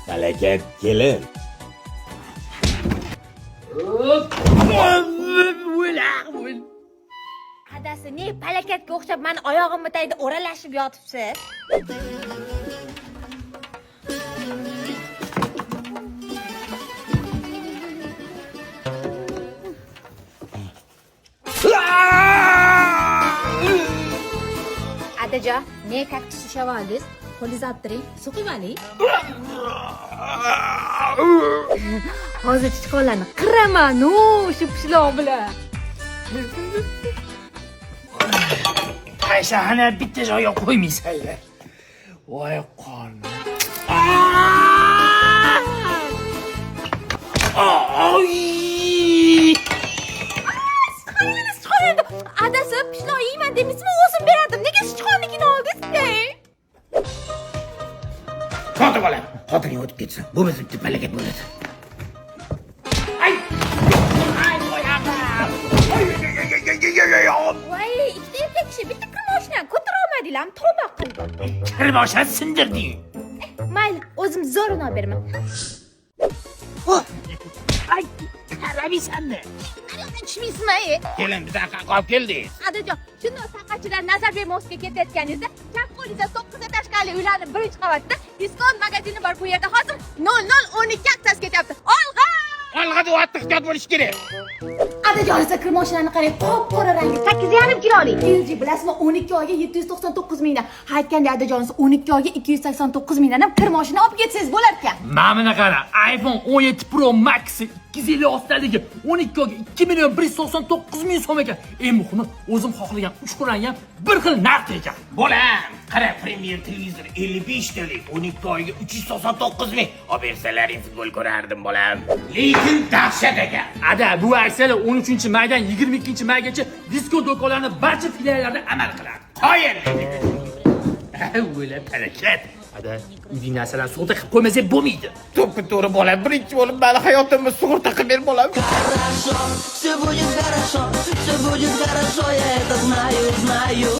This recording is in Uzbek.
Palakat kelin. O'l. Adasi, ne palakatga o'xshab mani oyog'imni tagida o'ralashib yotibsiz? Adajon, ne kaktus ushlab oldingiz? Qo'lingizni olib turing, suv quyib oling. Hozir sichqonlarni qiraman, u shu pishloq bilan. Pashani bitta joyga qo'ymaysanlar. Voy qornim. Oy! Sichqon sichqon endi. Adasi, pishloq yeyman demaysizmi? O'zim berardim. Nega sichqonnikini oldingiz? Xotin bola, xotining o'tib ketsin. Bo'lmasa bitta palakat bo'ladi. Ay! Ay, oyog'im! Voy, ikkita erkak kishi bitta kir mashinani ko'tara olmadinglarmi? Tavba qildim. Kirboshani sindirding. Mayli, o'zim zo'rini olib beraman. Ay, qaramaysanmi? Naryoqdan tushmaysizmi? E? Kelin, biz qayerqa olib keldingiz? Adajon, shundoq saqachilar Nazarbek mostga ketayotganingizda chap qo'lingizda 9 etажkali uylarning birinchi qavatida diskont magazini bor. Bu yerda hozir 0012 aksiyasi ketyapti. Olg'a! Olg'a deyapti, ehtiyot bo'lish kerak. Adajon esa kir mashinani qarang, qop-qora rangi, 8,5 kilolik. LG bilasizmi, 12 oyga 799 mingdan. Ha, aytgandek adajon, 12 oyga 289 mingdan ham kir mashina olib ketsangiz bo'lar ekan. Mana buni qara, iPhone 17 Pro Max 256 taligi 12 oyga 2 million 199 ming so'm ekan. Eng muhimi, o'zim xohlagan ushbu rang ham bir xil narxda ekan. Bolam, qara, Premier televizor 55 talik 12 oyga 399 ming. Olib bersalaring futbol ko'rardim, bolam. Lekin dahshat ekan. Ada, bu aksiyalar 13 maydan 22 maygacha diskont do'konlarining barcha filiallarida amal qiladi. Qoyil. O'la palakat. Ada, uyning narsalarni sug'urta qilib qo'ymasak bo'lmaydi. To'ppa to'g'ri bolam, birinchi bo'lib mani hayotimni sug'urta qilib ber bolam. Хорошо, все будет хорошо, все будет хорошо, я это знаю, знаю.